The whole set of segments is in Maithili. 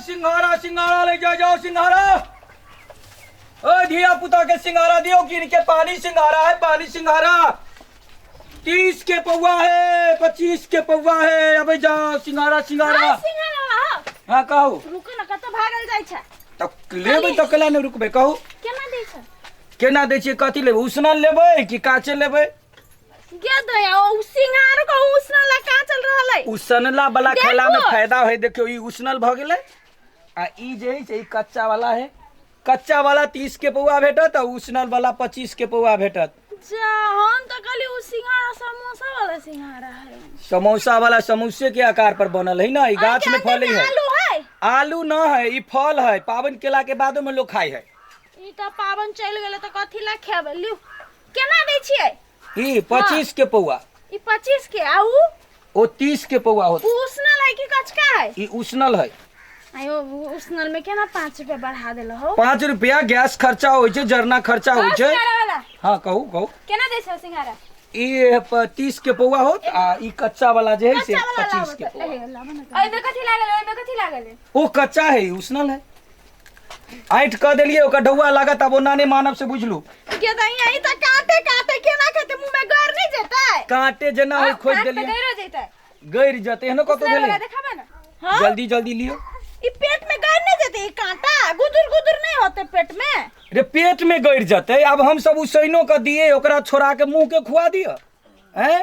सिंघाड़ा सिंघाड़ा ले जाओ जाओ सिंघाड़ा। ओ धिया पुता के सिंघाड़ा दियो गिन के, पानी सिंघाड़ा है, पानी सिंघाड़ा। 30 के पौआ है, 25 के पौआ है। अबे जाओ सिंघाड़ा सिंघाड़ा। हाँ, सिंघाड़ा हाँ। हाँ कहू। रुको ना, कतऽ भागल जाइ छै? तऽ लेबै तऽ केला नहि रुकबै, कहू। केना दै छै? केना दै छियै? कथी लेबै? उसनल लेबै कि काचे लेबै? गे दया, ओ सिंघार को उसनल आ काचल रहलै। उसनला वाला खेला में देखो। फायदा है। देखियो, ई उसनल भ गेलै आ ई जे है से ई कच्चा वाला है। कच्चा वाला 30 के पौआ भेटत आ उसनल वाला 25 के पौआ भेटत। जा, हम तो कहली उ सिंघारा समोसा वाला सिंघारा है। समोसा वाला समोसे के आकार पर बनल है ना, ई गाछ में ओहिके फले अंदर है। आलू है? आलू न है, ई फल है। पावन केला के बादो में लोग खाय है। ई त पावन चलि गेलै त कथी ला खेबै? लिउ, केना दै छियै? ई 25 के पौआ। ई 25 के आ उ? ओ 30 के पौआ होत। उ उसनल है कि कचका है? ई उसनल है। आयो, उसनल में केना 5 रुपया बढ़ा देल हो? 5 रुपया गैस खर्चा होइ छै, जरना खर्चा होइ छै। सिंघारा वाला। हाँ कहू कहू। केना दै छै सिंघारा? ई 30 के पौआ होत आ ई कच्चा वाला जे है से कच्चा वाला 25 के लाबऽ पौआ। ए, लाबऽ ना। ओहिमे कथी लागल है? ओहिमे कथी लागल है? ओ कच्चा है, उसनल है। ऐंठ कऽ देलियै, ओकर ढौआ लागत। आब ओना नहि मानब से बुझलू। के दही ई त काटे काटे केना खेते? मुंह में गड़ नहीं जेतै? कांटे जेना होय खोज काट तऽ देलियै। गैरो जैतै। गड़ि जेतै, एहनो कतौ उसनल भेलै? वाला देखाबे ना। हाँ? जल्दी जल्दी लियो। ई पेट में गड़ नहीं जेतै? ई कांटा गुदुर गुदुर नहीं होते पेट में? रे, पेट में गड़ि जेतै। आब हम सब उसैनो कऽ दियै, ओकरा छोड़ा के मुंह के खुआ दिअ हैं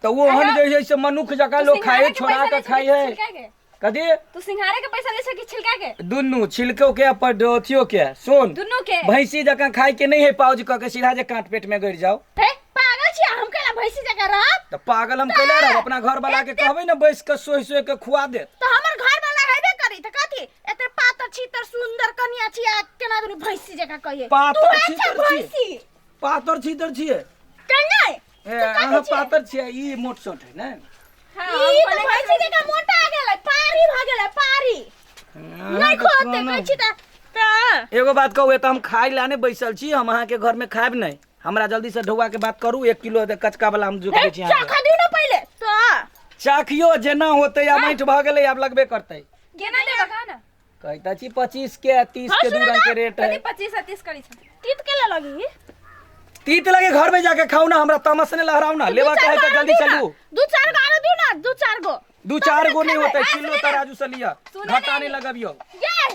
तऽ ओ ओहन जे है से मनुख जकाँ तू लोग खाइ सिंघारा के छोड़ा पैसा कऽ लै छौ खाइ कि है। छिलका के? कथी? तू सिंघारे के पैसा लै छौ कि छिलका के? दुनू, छिलको के पर अथियो के। सुन, दुनू के। भैंसी जकाँ खाय के नहीं है, पाउज कऽ के सीधा जे कांट पेट में गड़ि जाओ। हे, पागल छी हम? केला भैंसी जकाँ रहब? तऽ पागल हम कैला रहब? अपना घर वाला के कहबै ने, बैस कऽ सोहि सोहि के खुआ देत। तऽ हमर घर वाला हेबे करी तऽ कथी? एते पातर छीतर सुंदर कनिया छी आ केना दुनू भैंसी जकाँ कहिए? पातर तू अच्छा छीतर छी। भैंसी पातर छीतर छियै। कन्या। ए, अहाँ पातर छियै, ई मोट सोट है ने। हाँ, ई तऽ भैंसी जकाँ मोटा गेलै, पारी भऽ गेलै पारी। नहि खोते कहै छी तऽ तऽ एगो बात कहू, एतऽ हम खाय ला नहि बैसल छी। हम अहाँके घर में खायब नहि। हमरा जल्दी से ढौआ के बात करू। 1 किलो कचका वाला हम जोख दै छी अहाँके। चखा दियौ ने पहिले तऽ। चाखियो जेना होतै। आब ऐंठ भऽ गेलै, आब लगबे करतै। केना देबऽ कह ना। कहै छी 25 के आ 30 के, दू रंग के रेट है। कथी 25 आ 30 करी छै? तीत के लगी। तीत लगे, घर में जाके खाऊ ना। हमरा तामस नहीं लहराऊ ना। लेवा के है तो जल्दी चलू। दू चार गो आरो दियौ ना, दू चार गो। दू चार गो नहीं होते, किलो तराजू से लिया, घाटा नहीं लगबियो। ये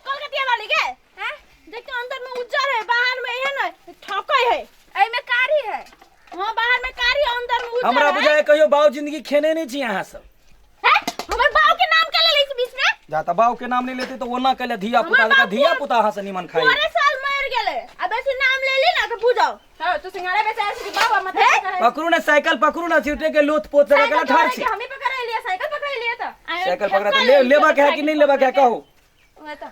कलकतिया वाली के हैं? देखियो, अंदर में उज्जर है, बाहर में एहन है, ठकै है। एहिमे कारी है। हाँ, बाहर में कारी, अंदर में उज्जर हमरा है। बुझाए कहियो बाऊ जिंदगी खेने नहीं छी अहाँ सब। हैं? हमर बाऊ के नाम के ले लै बीच में? जा त बाऊ के नाम नहीं लेते तो ओना कहले धिया पुता हमर लगा बाप धिया पुता अहाँ से निमन खाई। पूरे साल मर गेले, आ बेसी नाम ले ली ना तो बुझाओ। हाँ, तू सिंघाड़ा बेचारा से बाबा मत हे? करे। पकड़ू ना साइकिल, पकड़ू ना, छिटे के लोथ पोत जगह साइकिल के ठाड़ छी। हमें पकड़ लिया, साइकिल पकड़ लिया तो। साइकिल पकड़ा तो ले लेबा के है कि नहीं लेबा के है कहू। वह तो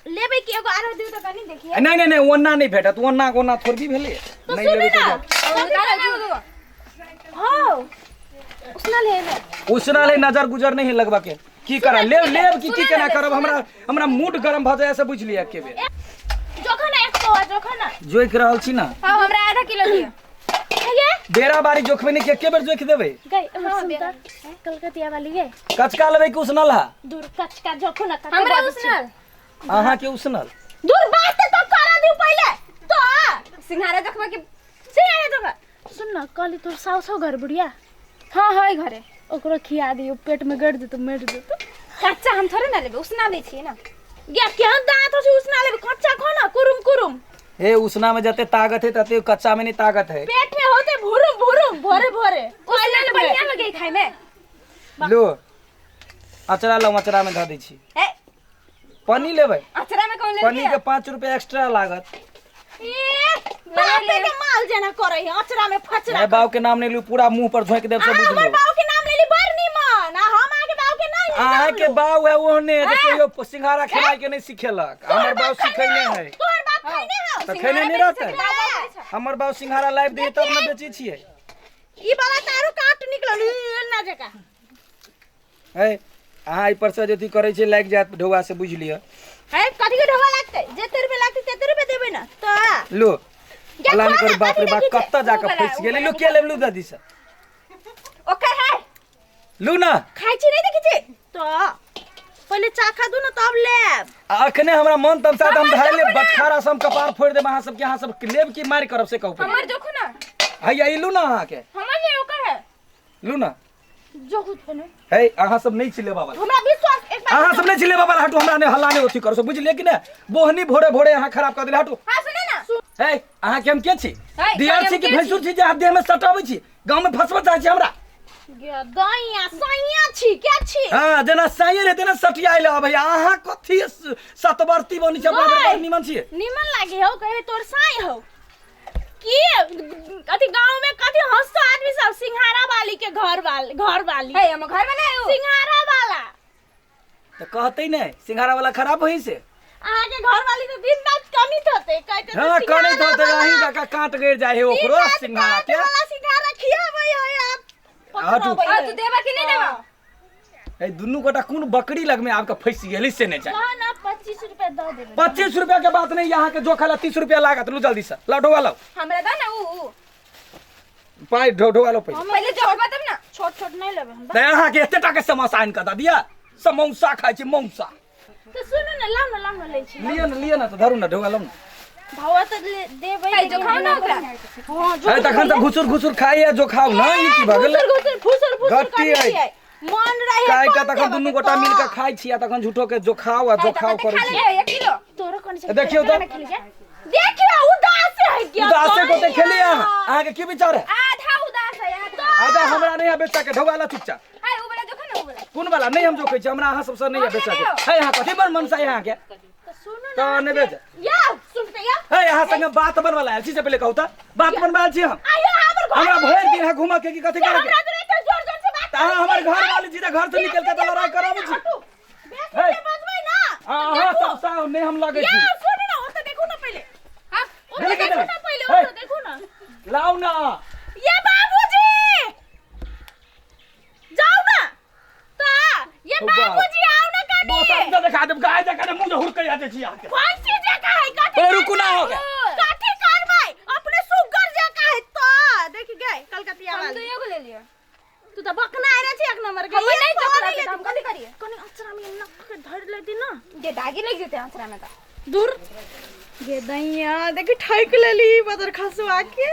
लेबै कि एगो आरो दियौ तऽ कनी देखिए। नहीं नहीं नहीं, ओना नहीं भेटत। ओना ओना थोड़बी भेलै। तो नहीं सुनू लेबै ना। तो निकाल हाँ, उसना ले ले। उसना ले, नजर गुजर नहीं है लगवा के। की करा लेब लेब की की केना करब? हमरा हमरा मूड गरम भऽ जाय से बुझि लिअ एके बेर। जोखन एक पौआ जोखन ना। जोखि रहल छी ना। हाँ, हमरा आधा किलो दियो। ये बेरा बारी जोखबै नहि कि एके बेर जोखि देबै? गई हाँ, सुन त कलकतिया वाली गे। कचका लेबै कि उसनल हा? दूर, कचका जोखन ना। हमरा उसनल। अहाँके उसनल। दूर, बात तो करा दियो पहिले तो। सिंघाड़ा देखबै कि सिंघाड़ा जोखन? सुन ना, कहली तोर साउस हो घर बुढ़िया? हाँ, है घरे। ओकरो खिया दियो, पेट में गड़ जेतो, मर जेतो। कच्चा हम थोड़े ना लेबै, उसना लै छियै ना। गे, केहन दांत हो छै? उसना लेबै, कच्चा खो ना, कुरुम कुरुम। हे, उसना में जते ताकत है तते कच्चा में नहीं ताकत है। पेट में होते भुरुम भुरुम भोरे भोरे। उसना ले बढ़िया लगे खाय में। लो अचरा लो, अचरा में धऽ दै छी। ए, पन्नी लेबै? अचरा में कौन ले? पन्नी के 5 रुपया एक्स्ट्रा लागत। ए, बापे के माल जेना करे है, अचरा में फचरा। ए, बाऊ के नाम नहीं लू, पूरा मुंह पर झोंक देब से। अहाँ बुझ हमर लो। बाऊ के नाम लेली बड़ निमन आ हम अहाँके बाऊ के नहीं अहाँ के बाऊ है ओहने जे कहियो सिंघाड़ा खेनाइ के नहीं सिखेलक। हमर बाऊ सिखैने है। तोहर बाप खैने हौ? तऽ खैने नहीं रहतै? हमर बाऊ सिंघाड़ा लाइब दिए तब ने बेचै छियै। ई वाला तारो काट निकलल ई एना जकाँ। है, अहाँ एहि पर से जे अथी करै छियै, लागि जायत ढौआ से, बुझि लिअ। है, कथी के ढोवा लागतै? जते रुपए लागतै तते रुपए देबै ना तऽ। लो। गे, अल्लाह खो करू ना, बाप रे कथी बाप, देखै छै? कतऽ जाकऽ उ वाला, फँसि उ गेलै। वाला लू, के लेब? लू दादी से। ओकर है। लू ना। खाइ छी, नहीं देखै छी तऽ पहिले। पहिले चाखा दू ना तब लेब। आ अखने हमरा मन तमसा त हम धारि लेब बटखारा से हम कपार फोड़ि देब अहाँ सबके। अहाँ सब लेब की मारि करब से कहू पहिले। हमर जोखू ना। हैया ई लू ना अहाँके। हमर नहीं ओकर है। लू ना। जोखू तो नहीं। हे अहाँ सब नहीं छी लेबा वाला। हमरा विश्वास एक बार अहाँ सब नहीं छी लेबा वाला। हटू, हमरा नहीं हल्ला नहीं अथी करू सब, बुझलियै कि नहीं? बोहनी भोरे भोरे अहाँ खराब कर देले। हटू। हां सुने ना। हे अहाँ के हम के छी? हे, दियर हम छी कि के छी? भैंसुर छी जे अहाँ देह में सटाबै छी? गाँव में फंसबऽ चाहै छी हमरा? दैया सैया छी के छी? हाँ जेना साइए रहे तेना सटिया आइल भैया। अहाँ कथी सतवर्ती बनी छी? अपना ओए! बड़ निमन छी। निमन लागे हो कहे तोर साई हो की कथी गांव में कथी हंसतो आदमी सब सिंघारा वाली के घर वाली घर वाली। हे हम घर में नहीं हो। सिंघारा वाला तो कहते नहीं सिंघारा वाला खराब होई से। अहाँ के घर वाली तो दिन रात कनित होते कहते तो हाँ कनित सिंघारा होते वाला, अहीं जका काट गिर जाए है दिन ओकरो रात सिंघारा काट के। वाला सिंघारा खियाबै है आप हटू। पकड़ाबै आ है। तू देबा कि नहीं देबा? ए दुनू गोटा कोन बकरी लग में आपके फंस गेली से नहीं जाए। कह ना 25 रुपया दऽ देबै। 25 रुपया के बात नहीं, यहाँ के जो खाला 30 रुपया लागत। लू जल्दी से लाओ ढोवा लाओ। हमरा दा ना ऊ पाई ढोवा लो पहिले। पहिले जोखबा तब ना। छोट छोट नहीं लेबै हम। ते अहाँ के एते टा के समोसा आनि के दऽ दिया? समोसा खाइ छी मौसा। तो सुनू ना, लाउ ना, लाउ ना लै छी। लिअ ना, लिअ ना, तऽ धरू ना ढोवा लाउ ना। भावा तऽ देबै। हे जोखाउ ना ओकरा। हां हे तखन तऽ घुसुर घुसुर खाइए जो खाउ ना। ई की भऽ गेलै? घुसुर घुसुर फुसुर फुसुर गट्टी करै अछि। छियै। मन रहे काहे के कम तखन देबऽ दुनू के गोटा तऽ। मिल के खाइ छी आ तखन झूठो के जो खाओ आ जो खाओ करै खा छी। ले 1 किलो। तोरो कोन छै? देखियौ तऽ। देखियौ उदास है क्या? उदासे गोटे खेली अहाँ। अहाँ के की विचार है? आधा उदास है आधा। आधा हमरा नहीं है बेचा के। ढोवा ला चुपचाप। हे ऊ वाला जोखा ना ऊ वाला। कोन वाला नहीं हम जोखै छी, हमरा अहाँ सबसँ नहीं है बेचा के। हे अहाँ कथी बड़ मनसा है अहाँ के? तऽ सुनू ना। तऽ नहि बेच। या सुनते या। हे अहाँ संगे बात बनवा आयल छी से पहिले कहू तऽ। बात बनवा आयल छी हम। आइयो हमर घर हमरा वाली भरि छी। दिन अहाँ घूमऽ के की कथी करे के? हमरा तऽ एते जोर जोर से बात तऽ अहाँ हमर घर वाली छी तऽ घर से निकल के तऽ लड़ाई कराबै छी। हटू। बेसी हे। से बजबै ना। अहाँ सबसँ नहि हम लगै या छी। सुनू ना, ओतऽ देखू ना पहिले। हां ओतऽ देखू, देखू देखू। ना पहिले, हे। ओतऽ देखू ना। लाउ ना। ये बाबूजी जाओ ना। ता ये ओ बाप। बाबूजी आओ ना कनी। बहुत आदमी देखा देब गाय जकाँ मुँह हुड़कै जाइ छी अहाँके। कौन चीज जका है? कथी ए, रुकू ना हो गया। कथी करबै? अपने सुगर जका है तो देख गए कलकतिया हम वाली। तो एगो ले लियो। तू तो बकना आइ छी एक नंबर के। हमर ये नहीं पकड़ जोखला लेती। हम कथी करिए? कनी अचरा में नक के धर लेती ना। जे दागी लग जेते अचरा में त। दूर गे दैया देखी ठैक लेली बदर खसुआ के।